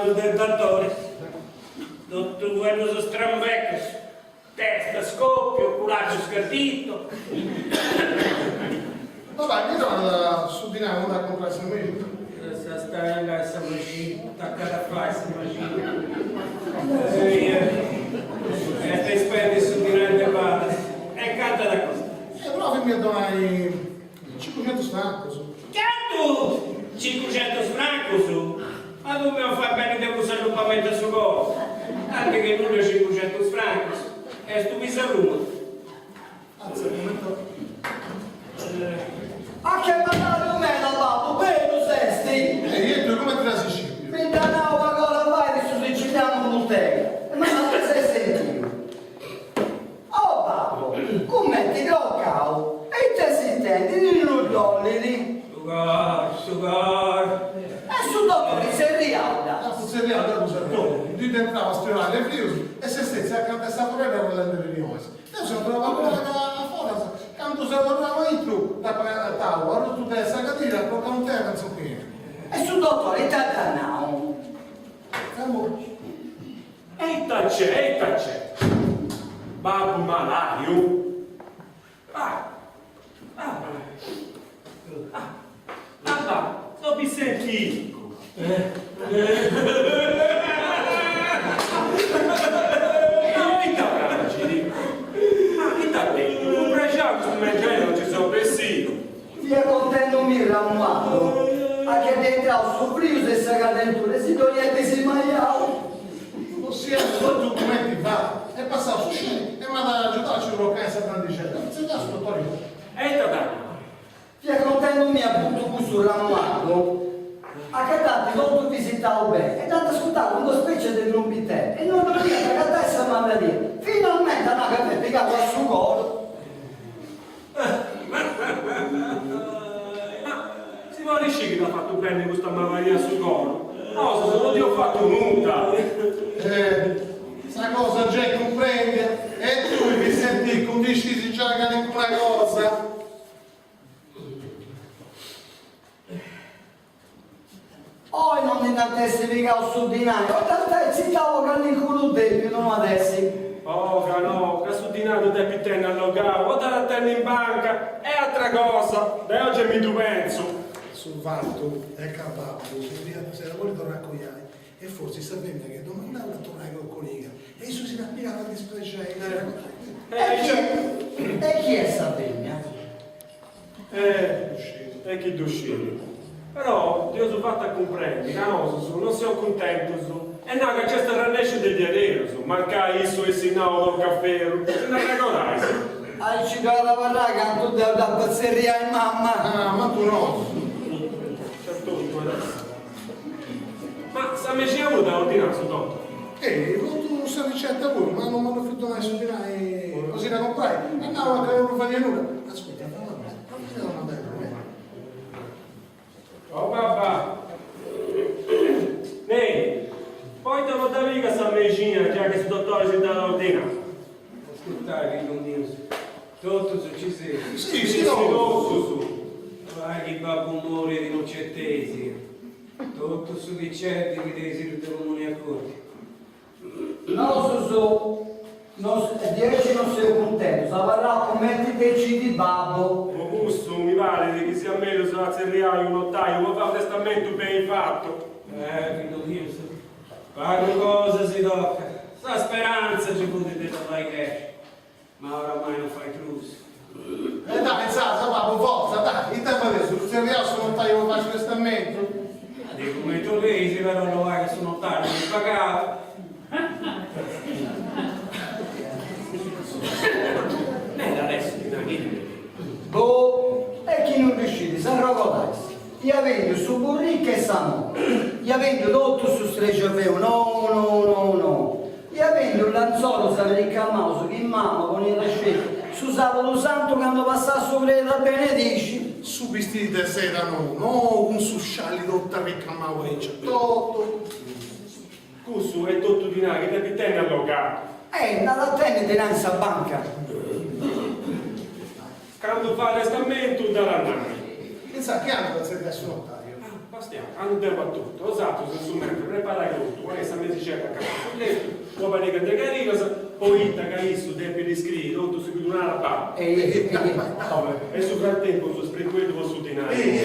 Arribaus de dotoris, totu cueddus strambecus, testa scoppio, culacciu scardito. Babbai, mi donat su dinai po andai a comporai sa mexina? Lassa stai là sa mexina, tacada a fai sa mexina. Est a ispendi su dinai de badas. E cantu at a costai? E provimi a donai cincuxentus francus. Cantu? Cincuxentus francus? Ma tui mi 'olis fai benni de prus s'allupamentu a su coru. Tanti che nudda cincuxentus francus. Est unu pisarrumu. Anzi, cumenti. A che malàdiu meda, babbu, berus est? Ehi, e tui cumenti dd'as iscìpiu? Mi dd'at nau pag'ora fait su sicilianu Buttega, e ma no ti ses sentiu. Oh babbu, cumenti crocau, e ite s'intendit, no dollit? Su cor, su cor. E su dotori tzerriada. Dd'apu tzerriau deu sa domu, ndi dd'entrau a spionai de frius e s'est sètzia acanta 'e sa forredda arrodendi rinionis. Deu seu torrau a foras, candu seu torrau aintru dd'apu agatau arrutu de sa cadira crocau in terra intzocchendi. E su dotori ita dd'at nau? S'est mortu. E ita c'est, e ita c'est? Babbu malàdiu? Ah! Ah! Ah! Babba, so Bissenticu! Ma ita prangit? Ma ita tenit? Unu prexau custu mengianu non ci seu bessiu! Fia contendumì Ramualdu, a che dd'est intrau su frius e sa callentura e si ddoi est dismajau. Ossia totu cumenti fait, est passau s'usceri e m'at agiudau a ci crocai in sa brandixedda, at tzerriau su dotori. E ita t'at nau? Fia contendumì apuntu cussu Ramualdu, a ca dd'ant totu visitau beni e dd'ant ascurtau cun d'una spècia de trumbitedda e non ddu podiant agatai sa maladia, finalmenti at nau ca fiat pigau a su coru. Ma si podit sciri chi t'at fatu benni custa maladia a su coru? Nosus no dd'eus fatu nudda! Eh, sa cosa giai cumprèndia, e tui Bissenticu ndi scisi giai calincuna cosa? Oi non ndi nd'ant essi pigau su dinai, o dd'ant ai tzitau po calincunu dèpidu, no at essi. Oh, ca no, ca su dinai ddu depit tenni allogau, o dd'at a tenni in banca, est atra cosa, deu gei mi ddu pentzu. Su fatu est ca babbu si iat a bolli torrai a coiai e fortzis sa femina chi at domandau dd'at torrai cocoriga e issu si dd'at pigada a disprexei. E chi est sa femina? Eh, e chi ddu scit. Però dd'eus fatu a cumprendi ca nosus non seus cuntentus e nau ca nc'est arrannèsciu de diaderus, mancai issu essit nau tocca ferru, si nd'arregodais? Aici ddu at abarrai cantu deu dd'apu a tzerriai mamma. Ah, mancu nosu. Nc'est totu adesso. Ma sa mexina puru dd'at ordinau su dotori? Ei, totu sa ricetta puru, ma non m'at 'ofiu donai su dinai po si dda comporai, at nau ca non ddu fadiat nudda. Ascurta, fai una cosa, provimi a domandai prima. Oh babba! Nei, poita no dda pigas sa mexina giai chi su dotori si dd'at ordinau? Ascurtai, fillus mius, totus ci seis? Si, si, totus. Oi chi babbu morit non c'est Totu su chi c'est divideisidu de comuni acordiu. Nosus diaici non seus cuntentus, abarraus cumenti decidit babbu. Po cussu mi parit chi siat mellus a tzerriai unu notaiu po fai unu testamentu beni fatu. Eh, fillus mius, pagu cosa si tocat, sa sperantza ci fut de dda fai cresci. Ma oramai non fait prus. E dai, insaras, babbu, fortza, dai, ita fadeus, ddu tzerriaus su notaiu po fai su testamentu? De cumenti 'oleis, però ddu faghet su notaiu chi pagau. Meda adesso ti nai chi. Boh, e chi non ddu scit, s'arrogodais. Ia bendiu su burricu e sa mola. Ia bendiu totu su strexu feu, no no no no. Ia bendiu lantzolus arricamaus chi mama poniat sceti su sabudu santu candu passàt su predi a benedixi. Su bistiri de seda nou, nou cun su scialli totu arricamau aici a totu. Cussu est totu dinai chi depit tenni allogau. E nd'at a tenni dinai in sa banca. Candu fait testamentu dd'at a nai. Insa' chi andat a tzerriai su notaiu? Bastianu, Andu deu a totu, 'osatrus in su mentri preparai totu, ponei sa mesixedda acanta a su letu, una pariga de carigas, poita ca issu depit iscriri totu su chi ddu narat babbu. E in su fratempus spricueddu po su dinai.